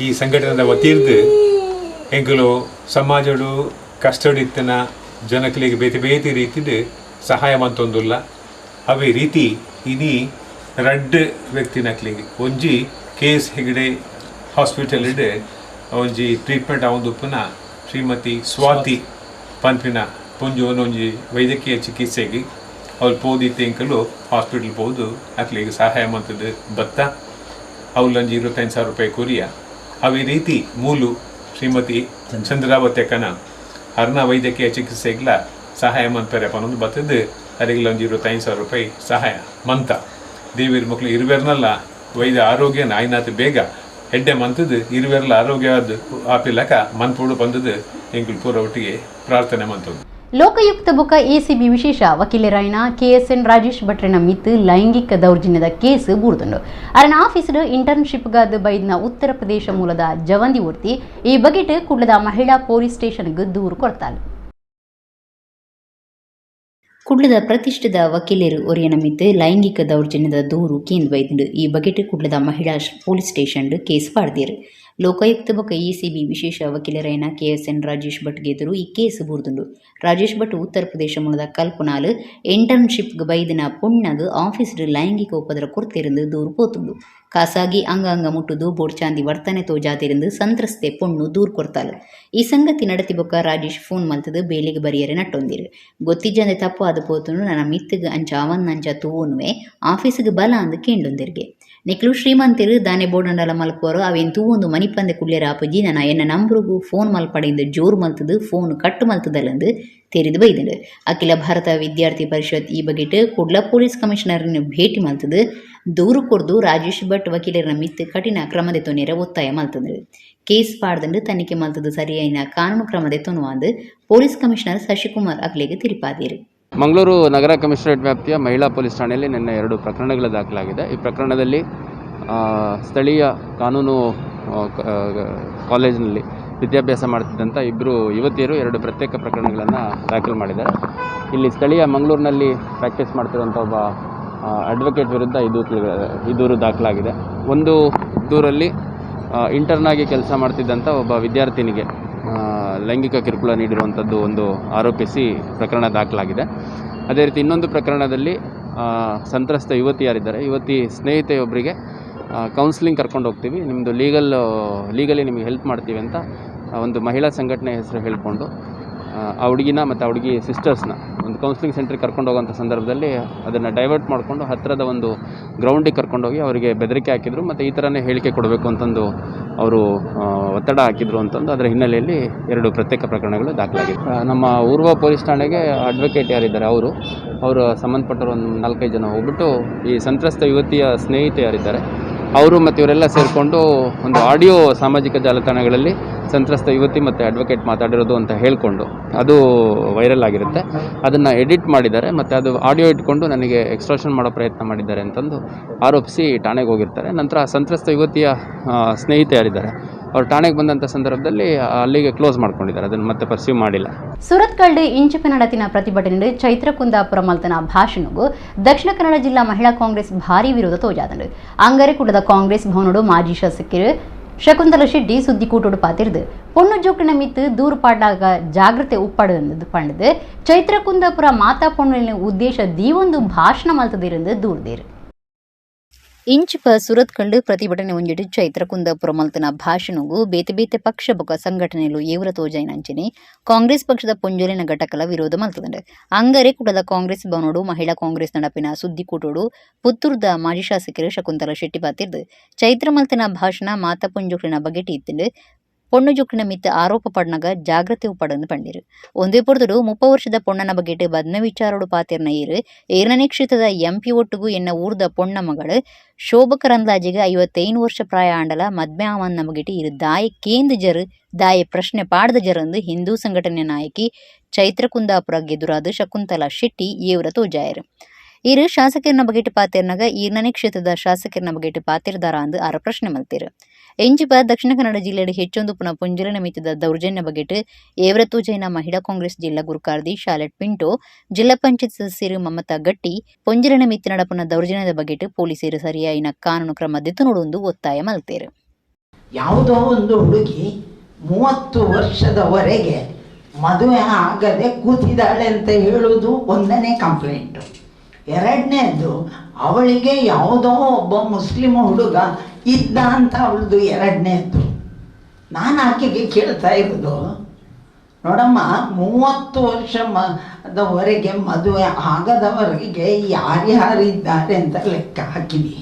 ಈ ಸಂಘಟನೆದ ವತಿರ್ದು ಎಂಕುಲು ಸಮಾಜಡು ಕಷ್ಟಡಿತ್ತಿನ ಜನಕಲಿಗೆ ಬೇತೆ ಬೇತೆ ರೀತಿಡ್ ಸಹಾಯ ಮಂತೊಂದುಲ್ಲ. ಅವೇ ರೀತಿ ಇನಿ ರಡ್ಡ್ ವ್ಯಕ್ತಿನಕ್ಲಿಗೆ ಒಂಜಿ K S Hegde hospital ಒಂಜಿ ಟ್ರೀಟ್ಮೆಂಟ್ ಆವೊಂದುಪ್ಪುನ ಶ್ರೀಮತಿ ಸ್ವಾತಿ ಪನ್ಪಿನ ಪೊಂಜೋನು ಒಂಜಿ ವೈದ್ಯಕೀಯ ಚಿಕಿತ್ಸೆಗೆ ಅವ್ರು ಪೋದಿತ್ತೆ ಎಂಕಲು ಹಾಸ್ಪಿಟಲ್ ಪೋದು ಅಕ್ಲಿಗೆ ಸಹಾಯ ಮಂತದ್ದು ಬತ್ತ ಅವಳೊಂಜಿ 25,000 ರೂಪಾಯಿ ಕೊರಿಯ. ಅವೇ ರೀತಿ ಮೂಲು ಶ್ರೀಮತಿ ಚಂದ್ರಾವತಿ ಅಕ್ಕನ ಅರ್ನ ವೈದ್ಯಕೀಯ ಚಿಕಿತ್ಸೆಗ್ಲ ಸಹಾಯ ಮಂತಾರೆ ಪನ್ನೊಂದು ಬತ್ತದ್ದು ಅರಿಗ್ಲ ಒಂಜಿ 25,000 ರೂಪಾಯಿ ಸಹಾಯ ಮಂತ. ದೇವಿರ್ ಮಕ್ಕಳು ಇರುವೆರ್ನಲ್ಲ ವೈದ್ಯ ಆರೋಗ್ಯ ನಾಯಿನಾಥ ಬೇಗ ಎಡ್ಡೆ ಮಂತದ್ದು ಇರುವೆರ್ಲ ಆರೋಗ್ಯವಾದ ಆಪಿಲಕ ಮನ್ಪುಡು ಬಂದದ್ದು ಎಂಕುಲು ಪೂರ ಒಟ್ಟಿಗೆ ಪ್ರಾರ್ಥನೆ ಮಂತದ್ದು. ಲೋಕಾಯುಕ್ತ ಬೊಕ ಎಸಿಬಿ ವಿಶೇಷ ವಕೀಲರಾಯಿನ ಕೆಎಸ್ಎನ್ ರಾಜೇಶ್ ಭಟ್ರೆನ ಮಿತ್ ಲೈಂಗಿಕ ದೌರ್ಜನ್ಯದ ಕೇಸ್ ಬೂರ್ದುಂಡು. ಅರನ ಆಫೀಸ್ಡ್ ಇಂಟರ್ನ್ಶಿಪ್ಗಾದ ಬೈದ್ನ ಉತ್ತರ ಪ್ರದೇಶ ಮೂಲದ ಜವಂದಿ ಒರ್ತಿ ಈ ಬಗೆಟ್ ಕುಡ್ಲದ ಮಹಿಳಾ ಪೊಲೀಸ್ ಸ್ಟೇಷನ್ಗೆ ದೂರು ಕೊಡ್ತಾಳೆ. ಕುಡ್ಲದ ಪ್ರತಿಷ್ಠಿತ ವಕೀಲರು ಒರಿಯನ ಮಿತ್ ಲೈಂಗಿಕ ದೌರ್ಜನ್ಯದ ದೂರು ಕೇಂದ್ರ ಬೈದುಂಡು. ಈ ಬಗೆಟ್ ಕುಡ್ಲದ ಮಹಿಳಾ police station case ಪಾಡ್ದೀರು. ಲೋಕಾಯುಕ್ತ ಬೊಕ ಎಸಿಬಿ ವಿಶೇಷ ವಕೀಲರಾಯಿನ ಕೆಎಸ್ಎನ್ ರಾಜೇಶ್ ಭಟ್ಗೆ ಎದುರು ಈ ಕೇಸ್ ಬೂರ್ದುಂಡು. ರಾಜೇಶ್ ಭಟ್ ಉತ್ತರ ಪ್ರದೇಶ ಮೂಲದ ಕಲ್ಪನಾಲ್ ಇಂಟರ್ನ್ಶಿಪ್ ಬೈದಿನ ಪೊಣ್ಣಗ್ ಆಫೀಸ್ಡ್ ಲೈಂಗಿಕ ಉಪದ್ರ ಕೊರ್ತಿருந்து ದೂರು ಪೋತುಂಡು. ಖಾಸಾಗಿ ಅಂಗಾಂಗ ಮುಟ್ಟುದು ಬೋಡ್ಚಾಂದಿ ವರ್ತನೆ ತೋಜಾತಿருந்து ಸಂತ್ರಸ್ತೆ ಪೊಣ್ಣು ದೂರು ಕೊರ್ತಾಲ್. ಈ ಸಂಗತಿ ನಡತಿ ಬೊಕ್ಕ ರಾಜೇಶ್ ಫೋನ್ ಮಲ್ತದು ಬೇಲೆಗ್ ಬರಿಯರೆ ನಟ್ಟೊಂದಿರು. ಗೊತ್ತಿಜ್ಜಂದೆ ತಪ್ಪು ಆದ ಪೋತುಂಡು, ನನ್ನ ಮಿತ್ತಗ್ ಅಂಚ ಅವನ್ನಂಚ ತೂವೊನುವೆ, ಆಫೀಸ್ಗ್ ಬಲ ಅಂದ್ ಕೇಂಡೊಂದಿರ್ಗೆ. ನಿಕ್ಲು ಶ್ರೀಮಂತಿರು, ದಾನೆ ಬೋಡಂಡಲ ಮಲ್ಪುವರು, ಅವೇನ್ ತೂವೊಂದು ಮನಿಪಂದೆ ಕುಲ್ಲೆರ ಆಪುಜಿ, ನನ ಎನ್ನ ನಂಬ್ರುಗು ಫೋನ್ ಮಲ್ಪಡೆಂದು ಜೋರು ಮಲ್ತದು ಫೋನ್ ಕಟ್ಟು ಮಲ್ತದಲ್ಲಂದು ತೆರಿದು ಬೈದುಂಡು. ಅಖಿಲ ಭಾರತ ವಿದ್ಯಾರ್ಥಿ ಪರಿಷತ್ ಈ ಬಗೆಟ್ ಕುಡ್ಲ ಪೊಲೀಸ್ ಕಮಿಷನರ್ನ ಭೇಟಿ ಮಲ್ತದು ದೂರು ಕೊರ್ದು ರಾಜೇಶ್ ಭಟ್ ವಕೀಲರನ ಮಿತ್ ಕಠಿಣ ಕ್ರಮದ ತೊನೇರ ಒತ್ತಾಯ ಮಲ್ತದು. ಕೇಸ್ ಪಾಡ್ದಂಡು ತನಿಖೆ ಮಲ್ತದು ಸರಿಯಾಯಿನ ಕಾನೂನು ಕ್ರಮದ ತೊನುವಾಂದು ಪೊಲೀಸ್ ಕಮಿಷನರ್ ಶಶಿಕುಮಾರ್ ಅಕ್ಲೆಗ್ ತಿರಿಪಾದೀರು. ಮಂಗಳೂರು ನಗರ ಕಮಿಷನರೇಟ್ ವ್ಯಾಪ್ತಿಯ ಮಹಿಳಾ ಪೊಲೀಸ್ ಠಾಣೆಯಲ್ಲಿ ನಿನ್ನೆ 2 ಪ್ರಕರಣಗಳು ದಾಖಲಾಗಿದೆ. ಈ ಪ್ರಕರಣದಲ್ಲಿ ಸ್ಥಳೀಯ ಕಾನೂನು ಕಾಲೇಜಿನಲ್ಲಿ ವಿದ್ಯಾಭ್ಯಾಸ ಮಾಡ್ತಿದ್ದಂಥ ಇಬ್ಬರು ಯುವತಿಯರು 2 ಪ್ರತ್ಯೇಕ ಪ್ರಕರಣಗಳನ್ನು ದಾಖಲು ಮಾಡಿದ್ದಾರೆ. ಇಲ್ಲಿ ಸ್ಥಳೀಯ ಮಂಗಳೂರಿನಲ್ಲಿ ಪ್ರಾಕ್ಟೀಸ್ ಮಾಡ್ತಿರುವಂಥ ಒಬ್ಬ ಅಡ್ವೊಕೇಟ್ ವಿರುದ್ಧ ಈ ದೂರು ದಾಖಲಾಗಿದೆ. ಒಂದು ದೂರಲ್ಲಿ ಇಂಟರ್ನ್ ಆಗಿ ಕೆಲಸ ಮಾಡ್ತಿದ್ದಂಥ ಒಬ್ಬ ವಿದ್ಯಾರ್ಥಿನಿಗೆ ಲೈಂಗಿಕ ಕಿರುಕುಳ ನೀಡಿರುವಂಥದ್ದು ಒಂದು ಆರೋಪಿಸಿ ಪ್ರಕರಣ ದಾಖಲಾಗಿದೆ. ಅದೇ ರೀತಿ ಇನ್ನೊಂದು ಪ್ರಕರಣದಲ್ಲಿ ಸಂತ್ರಸ್ತ ಯುವತಿ ಯಾರಿದ್ದಾರೆ, ಯುವತಿ ಸ್ನೇಹಿತೆಯೊಬ್ಬರಿಗೆ ಕೌನ್ಸ್ಲಿಂಗ್ ಕರ್ಕೊಂಡು ಹೋಗ್ತೀವಿ, ನಿಮ್ಮದು ಲೀಗಲಿ ನಿಮಗೆ ಹೆಲ್ಪ್ ಮಾಡ್ತೀವಿ ಅಂತ ಒಂದು ಮಹಿಳಾ ಸಂಘಟನೆ ಹೆಸರು ಹೇಳಿಕೊಂಡು ಆ ಹುಡುಗಿನ ಮತ್ತು ಆ ಹುಡುಗಿ ಸಿಸ್ಟರ್ಸ್ನ ಒಂದು ಕೌನ್ಸ್ಲಿಂಗ್ ಸೆಂಟ್ರಿಗೆ ಕರ್ಕೊಂಡು ಹೋಗೋಂಥ ಸಂದರ್ಭದಲ್ಲಿ ಅದನ್ನು ಡೈವರ್ಟ್ ಮಾಡಿಕೊಂಡು ಹತ್ತಿರದ ಒಂದು ಗ್ರೌಂಡಿಗೆ ಕರ್ಕೊಂಡೋಗಿ ಅವರಿಗೆ ಬೆದರಿಕೆ ಹಾಕಿದರು ಮತ್ತು ಈ ಥರನೇ ಹೇಳಿಕೆ ಕೊಡಬೇಕು ಅಂತಂದು ಅವರು ಒತ್ತಡ ಹಾಕಿದರು ಅಂತಂದು ಅದರ ಹಿನ್ನೆಲೆಯಲ್ಲಿ 2 ಪ್ರತ್ಯೇಕ ಪ್ರಕರಣಗಳು ದಾಖಲಾಗಿದೆ. ನಮ್ಮ ಊರ್ವ ಪೊಲೀಸ್ ಠಾಣೆಗೆ ಅಡ್ವೊಕೇಟ್ ಯಾರಿದ್ದಾರೆ ಅವರು ಸಂಬಂಧಪಟ್ಟವರು ಒಂದು 4-5 ಜನ ಹೋಗ್ಬಿಟ್ಟು ಈ ಸಂತ್ರಸ್ತ ಯುವತಿಯ ಸ್ನೇಹಿತೆ ಯಾರಿದ್ದಾರೆ ಅವರು ಮತ್ತು ಇವರೆಲ್ಲ ಸೇರಿಕೊಂಡು ಒಂದು ಆಡಿಯೋ ಸಾಮಾಜಿಕ ಜಾಲತಾಣಗಳಲ್ಲಿ ಸಂತ್ರಸ್ತ ಯುವತಿ ಮತ್ತು ಅಡ್ವೊಕೇಟ್ ಮಾತಾಡಿರೋದು ಅಂತ ಹೇಳಿಕೊಂಡು ಅದು ವೈರಲ್ ಆಗಿರುತ್ತೆ. ಅದನ್ನು ಎಡಿಟ್ ಮಾಡಿದ್ದಾರೆ ಮತ್ತು ಅದು ಆಡಿಯೋ ಇಟ್ಕೊಂಡು ನನಗೆ ಎಕ್ಸ್ಟ್ರಾಷನ್ ಮಾಡೋ ಪ್ರಯತ್ನ ಮಾಡಿದ್ದಾರೆ ಅಂತಂದು ಆರೋಪಿಸಿ ಠಾಣೆಗೆ ಹೋಗಿರ್ತಾರೆ. ನಂತರ ಸಂತ್ರಸ್ತ ಯುವತಿಯ ಸ್ನೇಹಿತೆ ಯಾರಿದ್ದಾರೆ ಅವ್ರು ಠಾಣೆಗೆ ಬಂದಂಥ ಸಂದರ್ಭದಲ್ಲಿ ಅಲ್ಲಿಗೆ ಕ್ಲೋಸ್ ಮಾಡ್ಕೊಂಡಿದ್ದಾರೆ, ಅದನ್ನು ಮತ್ತೆ ಪರ್ಸ್ಯೂ ಮಾಡಿಲ್ಲ. ಸುರತ್ಕಲ್ಡ್ ಇಂಚಪ ನಡತಿನ ಪ್ರತಿಭಟನೆ ಚೈತ್ರ ಕುಂದಾಪುರ ಮಲ್ತನ ಭಾಷಣಗೂ ದಕ್ಷಿಣ ಕನ್ನಡ ಜಿಲ್ಲಾ ಮಹಿಳಾ ಕಾಂಗ್ರೆಸ್ ಭಾರೀ ವಿರೋಧ ತೋಜಾದಂಡು. ಅಂಗರೆಕೂಟದ ಕಾಂಗ್ರೆಸ್ ಭವನಡು ಮಾಜಿ ಶಾಸಕರು ಶಕುಂತಲ ಶೆಟ್ಟಿ ಸುದ್ದಿಕೂಟೋಡು ಪಾತಿರ್ದು ಪೊಣ್ಣು ಜೋಕಿನ ಮಿತ್ತು ದೂರು ಪಾಡಾಗ ಜಾಗೃತೆ ಉಪ್ಪಾಡು ಪಂಡದು ಚೈತ್ರ ಕುಂದಾಪುರ ಮಾತಾ ಪೊಣ್ಣು ಉದ್ದೇಶ ದೀವೊಂದು ಭಾಷಣ ಮಲ್ತದಿருந்து ದೂರ್ದೇರು. ಇಂಚಿಪ ಸುರತ್ಕಲ್ಡ್ ಪ್ರತಿಭಟನೆ ಒಂಜಿಡು ಚೈತ್ರ ಕುಂದಾಪುರ ಮಲ್ತನ ಭಾಷಣಗೂ ಬೇತೆ ಬೇತೆ ಪಕ್ಷ ಬೊಕ ಸಂಘಟನೆಲು ಏವ್ರ ತೋಜಾಯಿನಂಚನೆ ಕಾಂಗ್ರೆಸ್ ಪಕ್ಷದ ಪೊಂಜೊಲಿನ ಘಟಕಲ ವಿರೋಧ ಮಲ್ತದಂಡು. ಅಂಗರೆ ಕುಡದ ಕಾಂಗ್ರೆಸ್ ಭವನೋಡು ಮಹಿಳಾ ಕಾಂಗ್ರೆಸ್ ನಡಪಿನ ಸುದ್ದಿಕೂಟೋಡು ಪುತ್ತೂರ್ದ ಮಾಜಿ ಶಾಸಕರು ಶಕುಂತಲ ಶೆಟ್ಟಿ ಪಾತಿರ್ದು ಚೈತ್ರ ಮಲ್ತನ ಭಾಷಣ ಮಾತಾ ಪೊಂಜೋಕ್ಲಿನ ಬಗೆಟಿ ಇತ್ತಂಡು ಪೊಣ್ಣು ಜೋಕ್ಲಿನ ಮಿತ್ತ ಆರೋಪ ಪಡ್ನಗ ಜಾಗ್ರತೆ ಉಪ್ಪಡಂದು ಪಂಡಿರು. ಒಂದೇ ಪೊರ್ತುಡು 30 ವರ್ಷದ ಪೊಣ್ಣನ ಬಗೆಟ್ ಬದ್ನ ವಿಚಾರೋಡು ಪಾತಿರ್ನ ಏರು ಏರ್ನನೇ ಕ್ಷೇತ್ರದ ಎಂಪಿ ಒಟ್ಟುಗು ಎನ್ನ ಊರ್ದ ಪೊಣ್ಣ ಮಗಳು ಶೋಭ ಕರಂದ್ಲಾಜೆಗೆ 55 ವರ್ಷ ಪ್ರಾಯ ಆಂಡಲ ಮದ್ಮೆ ಆವನ್ನ ಬಗೆಟ್ ಇರು ದಾಯ ಕೇಂದ್ರ ಜರು ದಾಯ ಪ್ರಶ್ನೆ ಪಾಡ್ದ ಜರಂದು ಹಿಂದೂ ಸಂಘಟನೆ ನಾಯಕಿ ಚೈತ್ರ ಕುಂದಾಪುರ ಗೆದುರಾದ ಶಕುಂತಲಾ ಶೆಟ್ಟಿ ಏವ್ರ ತೋಜಾಯರು. ಇರು ಶಾಸಕರನ್ನ ಬಗೆಟ್ ಪಾತಿರ್ನಗ ಈರ್ನನೇ ಕ್ಷೇತ್ರದ ಶಾಸಕರನ್ನ ಬಗೆಟ್ ಪಾತಿರ್ದಾರ ಅಂದು ಆರ ಪ್ರಶ್ನೆ ಮಲ್ತಿರು. ಎಂಜಿಪ ದಕ್ಷಿಣ ಕನ್ನಡ ಜಿಲ್ಲೆಯಲ್ಲಿ ಹೆಚ್ಚೊಂದು ಪುನಃ ಪುಂಜಲಿನ ಮಿತಿದ ದೌರ್ಜನ್ಯ ಬಗೆಟ್ ಏವ್ರತು ಜೈನ ಮಹಿಳಾ ಕಾಂಗ್ರೆಸ್ ಜಿಲ್ಲಾ ಗುರುಕಾರ್ದಿ ಶಾಲೆಟ್ ಪಿಂಟೋ, ಜಿಲ್ಲಾ ಪಂಚಾಯತ್ ಸದಸ್ಯರು ಮಮತಾ ಗಟ್ಟಿ ಪೊಂಜಲಿನ ಮಿತಿ ನಡಪುನ ದೌರ್ಜನ್ಯದ ಬಗೆಟ್ ಪೊಲೀಸರು ಸರಿಯಾಯಿನ ಕಾನೂನು ಕ್ರಮ ದೆತ್ತುನೋಡುಂದು ಒತ್ತಾಯ ಮಲ್ತೇರು. ಯಾವುದೋ ಒಂದು ಹುಡುಗಿ 30 ವರ್ಷದವರೆಗೆ ಮದುವೆ ಆಗದೆ ಕೂತಿದ್ದಾಳೆ ಅಂತ ಹೇಳುವುದು ಒಂದನೇ ಕಂಪ್ಲೇಂಟು. ಎರಡನೇದು ಅವಳಿಗೆ ಯಾವುದೋ ಒಬ್ಬ ಮುಸ್ಲಿಂ ಹುಡುಗ ಇದ್ದ ಅಂತ ಅವಳದು ಎರಡನೇದ್ದು. ನಾನು ಆಕೆಗೆ ಕೇಳ್ತಾ ಇರೋದು, ನೋಡಮ್ಮ, 30 ವರ್ಷದವರೆಗೆ ಮದುವೆ ಆಗದವರಿಗೆ ಯಾರ್ಯಾರಿದ್ದಾರೆ ಅಂತ ಲೆಕ್ಕ ಹಾಕಿದಿ.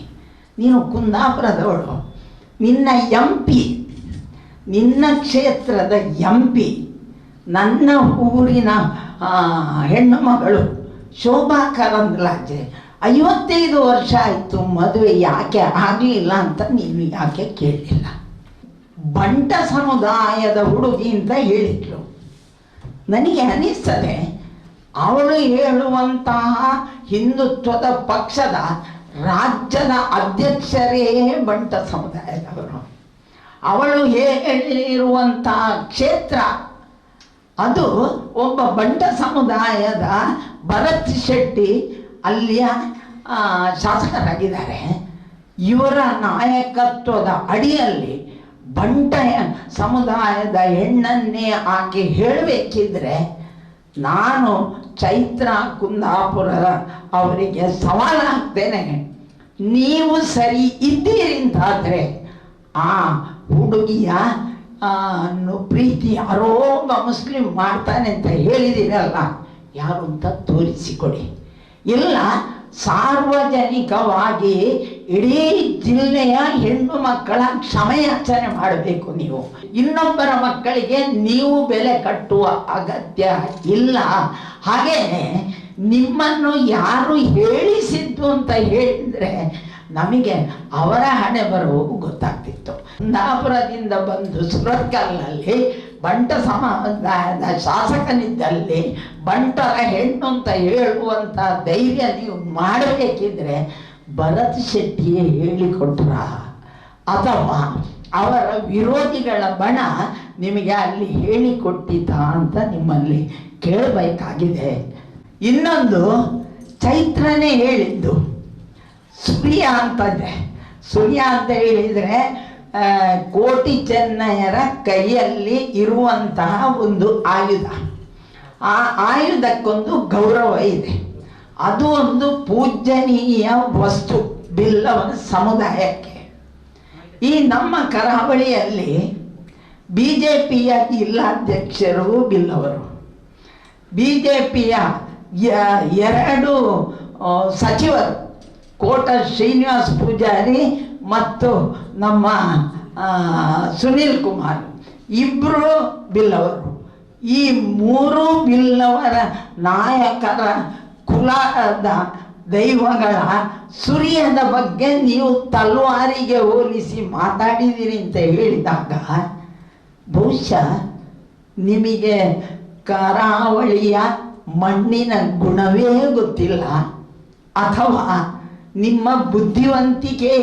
ನೀನು ಕುಂದಾಪುರದವಳು, ನಿನ್ನ ಎಂ ಪಿ, ನಿನ್ನ ಕ್ಷೇತ್ರದ ಎಂ ಪಿ ನನ್ನ ಊರಿನ ಹೆಣ್ಣು ಮಗಳು ಶೋಭಾ ಕರಂದ್ಲಾಜೆ 55 ವರ್ಷ ಆಯಿತು ಮದುವೆ ಯಾಕೆ ಆಗಲಿಲ್ಲ ಅಂತ ನೀನು ಯಾಕೆ ಕೇಳಲಿಲ್ಲ? ಬಂಟ ಸಮುದಾಯದ ಹುಡುಗಿ ಅಂತ ಹೇಳಿದ್ಲು. ನನಗೆ ಅನ್ನಿಸ್ತದೆ ಅವಳು ಹೇಳುವಂತಹ ಹಿಂದುತ್ವದ ಪಕ್ಷದ ರಾಜ್ಯದ ಅಧ್ಯಕ್ಷರೇ ಬಂಟ ಸಮುದಾಯದವರು. ಅವಳು ಹೇಳಿರುವಂತಹ ಕ್ಷೇತ್ರ ಅದು ಒಬ್ಬ ಬಂಟ ಸಮುದಾಯದ ಭರತ್ ಶೆಟ್ಟಿ ಅಲ್ಲಿಯ ಶಾಸಕರಾಗಿದ್ದಾರೆ. ಇವರ ನಾಯಕತ್ವದ ಅಡಿಯಲ್ಲಿ ಬಂಟ ಸಮುದಾಯದ ಹೆಣ್ಣನ್ನೇ ಆಕೆ ಹೇಳಬೇಕಿದ್ರೆ ನಾನು ಚೈತ್ರ ಕುಂದಾಪುರ ಅವರಿಗೆ ಸವಾಲು ಹಾಕ್ತೇನೆ, ನೀವು ಸರಿ ಇದ್ದೀರಿ ಅಂತಾದರೆ ಆ ಹುಡುಗಿಯ ಪ್ರೀತಿ ಯಾರೋ ಒಬ್ಬ ಮುಸ್ಲಿಂ ಮಾಡ್ತಾನೆ ಅಂತ ಹೇಳಿದ್ದೀರಲ್ಲ, ಯಾರು ಅಂತ ತೋರಿಸಿಕೊಡಿ. ಇಲ್ಲ ಸಾರ್ವಜನಿಕವಾಗಿ ಇಡೀ ಜಿಲ್ಲೆಯ ಹೆಣ್ಣು ಮಕ್ಕಳ ಕ್ಷಮೆಯಾಚನೆ ಮಾಡಬೇಕು ನೀವು. ಇನ್ನೊಬ್ಬರ ಮಕ್ಕಳಿಗೆ ನೀವು ಬೆಲೆ ಕಟ್ಟುವ ಅಗತ್ಯ ಇಲ್ಲ. ಹಾಗೆಯೇ ನಿಮ್ಮನ್ನು ಯಾರು ಹೇಳಿಸಿದ್ದು ಅಂತ ಹೇಳಿದರೆ ನಮಗೆ ಅವರ ಹಣೆ ಬರವು ಗೊತ್ತಾಗ್ತಿತ್ತು. ಕುಂದಾಪುರದಿಂದ ಬಂದು ಸುರತ್ಕಲ್ನಲ್ಲಿ ಬಂಟ ಸಮುದಾಯದ ಶಾಸಕನಿದ್ದಲ್ಲಿ ಬಂಟರ ಹೆಣ್ಣು ಅಂತ ಹೇಳುವಂಥ ಧೈರ್ಯ ನೀವು ಮಾಡಬೇಕಿದ್ರೆ ಭರತ್ ಶೆಟ್ಟಿಯೇ ಹೇಳಿಕೊಟ್ರ ಅಥವಾ ಅವರ ವಿರೋಧಿಗಳ ಬಣ ನಿಮಗೆ ಅಲ್ಲಿ ಹೇಳಿಕೊಟ್ಟಿತಾ ಅಂತ ನಿಮ್ಮಲ್ಲಿ ಕೇಳಬೇಕಾಗಿದೆ. ಇನ್ನೊಂದು ಚೈತ್ರನೇ ಹೇಳಿದ್ದು ಸೂರ್ಯ ಅಂತಂದರೆ, ಸೂರ್ಯ ಅಂತ ಹೇಳಿದರೆ ಕೋಟಿ ಚೆನ್ನಯ್ಯರ ಕೈಯಲ್ಲಿ ಇರುವಂತಹ ಒಂದು ಆಯುಧ. ಆ ಆಯುಧಕ್ಕೊಂದು ಗೌರವ ಇದೆ, ಅದು ಒಂದು ಪೂಜನೀಯ ವಸ್ತು ಬಿಲ್ಲವನ ಸಮುದಾಯಕ್ಕೆ. ಈ ನಮ್ಮ ಕರಾವಳಿಯಲ್ಲಿ ಬಿ ಜೆ ಪಿಯ ಜಿಲ್ಲಾಧ್ಯಕ್ಷರು ಬಿಲ್ಲವರು, ಬಿ ಜೆ ಪಿಯ 2 ಸಚಿವರು ಕೋಟ ಶ್ರೀನಿವಾಸ್ ಪೂಜಾರಿ ಮತ್ತು ನಮ್ಮ ಸುನೀಲ್ ಕುಮಾರ್ ಇಬ್ಬರು ಬಿಲ್ಲವರು. ಈ 3 ಬಿಲ್ಲವರ ನಾಯಕರ ಕುಲದ ದೈವಗಳ ಸುರಿಯದ ಬಗ್ಗೆ ನೀವು ತಲ್ವಾರಿಗೆ ಹೋಲಿಸಿ ಮಾತಾಡಿದ್ದೀರಿ ಅಂತ ಹೇಳಿದಾಗ ಬಹುಶಃ ನಿಮಗೆ ಕರಾವಳಿಯ ಮಣ್ಣಿನ ಗುಣವೇ ಗೊತ್ತಿಲ್ಲ, ಅಥವಾ ನಿಮ್ಮ ಬುದ್ಧಿವಂತಿಕೆ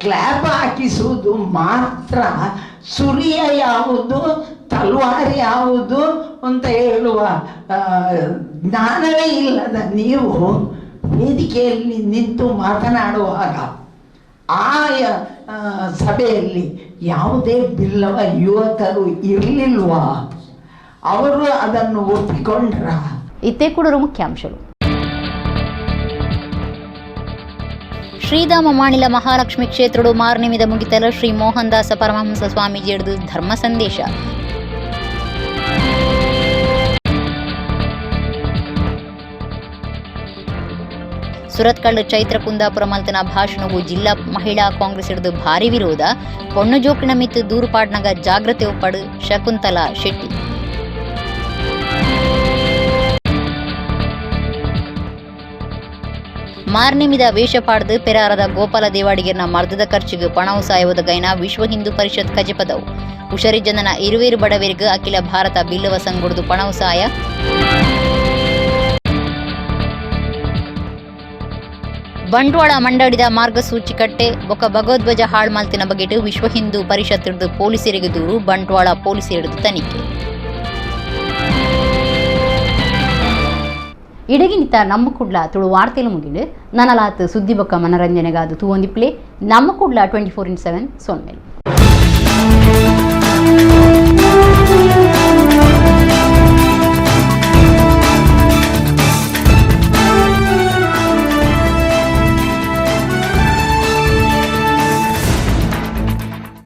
ಕ್ಲ್ಯಾಪ್ ಹಾಕಿಸುವುದು ಮಾತ್ರ. ಸುರಿಯ ಯಾವುದು ತಲ್ವಾರ್ ಯಾವುದು ಅಂತ ಹೇಳುವ ಜ್ಞಾನವೇ ಇಲ್ಲದ ನೀವು ವೇದಿಕೆಯಲ್ಲಿ ನಿಂತು ಮಾತನಾಡುವಾಗ ಆ ಸಭೆಯಲ್ಲಿ ಯಾವುದೇ ಬಿಲ್ಲವ ಯುವಕರು ಇರಲಿಲ್ವಾ? ಅವರು ಅದನ್ನು ಒಪ್ಪಿಕೊಂಡ್ರ? ಇತ್ತೇ ಕೂಡ ಮುಖ್ಯಾಂಶಗಳು. ಶ್ರೀಧಾಮ ಮಾಣಿಲ ಮಹಾಲಕ್ಷ್ಮಿ ಕ್ಷೇತ್ರಡು ಮಾರ್ನಿಮಿದ ಮುಗಿತಲ ಶ್ರೀ ಮೋಹನದಾಸ ಪರಮಹಂಸ ಸ್ವಾಮೀಜಿ ಹಿಡಿದು ಧರ್ಮ ಸಂದೇಶ. ಸುರತ್ಕಲ್ಲು ಚೈತ್ರ ಕುಂದಾಪುರ ಮಲ್ತನ ಭಾಷಣವು ಜಿಲ್ಲಾ ಮಹಿಳಾ ಕಾಂಗ್ರೆಸ್ ಹಿಡಿದು ಭಾರಿ ವಿರೋಧ. ಪೊಣ್ಣು ಜೋಕಿನ ಮಿತ್ತು ದೂರುಪಾಡ್ನಾಗ ಜಾಗ್ರತೆ ಒಪ್ಪಡು ಶಕುಂತಲಾ ಶೆಟ್ಟಿ. ಮಾರ್ನಿಮಿದ ವೇಷಪಾಡ್ದು ಪೆರಾರದ ಗೋಪಾಲ ದೇವಾಡಿಗರ್ನ ಮರ್ದದ ಖರ್ಚಿಗೆ ಪಣವು ಸಾಯುವುದು ಗೈನ ವಿಶ್ವ ಹಿಂದೂ ಪರಿಷತ್ ಕಜಪದವು. ಹುಷರಿಜನನ ಇರುವೇರು ಬಡವರಿಗೆ ಅಖಿಲ ಭಾರತ ಬಿಲ್ಲವ ಸಂಗುಡ್ದು ಪಣವು ಸಾಯ. ಬಂಟ್ವಾಳ ಮಂಡಳಿದ ಮಾರ್ಗಸೂಚಿ ಕಟ್ಟೆ ಬೊಕ್ಕ ಭಗವದ್ವಜ ಹಾಳ್ಮಾಲ್ತಿನ ಬಗೆಟು ವಿಶ್ವ ಹಿಂದೂ ಪರಿಷತ್ ಹಿಡಿದು ಪೊಲೀಸರಿಗೆ ದೂರು. ಬಂಟ್ವಾಳ ಪೊಲೀಸ್ ಹಿಡಿದು ತನಿಖೆ. ಇಡಗಿನಿತ ನಮ್ಮ ಕುಡ್ಲ ತುಳು ವಾರ್ತೆಲು ಮುಗಿಲು ನನಲಾತ್ ಸುದ್ದಿ ಬೊಕ್ಕ ಮನರಂಜನೆಗಾದು ತೂವೊಂದಿಪ್ಲೆ ನಮ್ಮ ಕುಡ್ಲ 24x7 ಸೊನ್ಮೇಲೆ.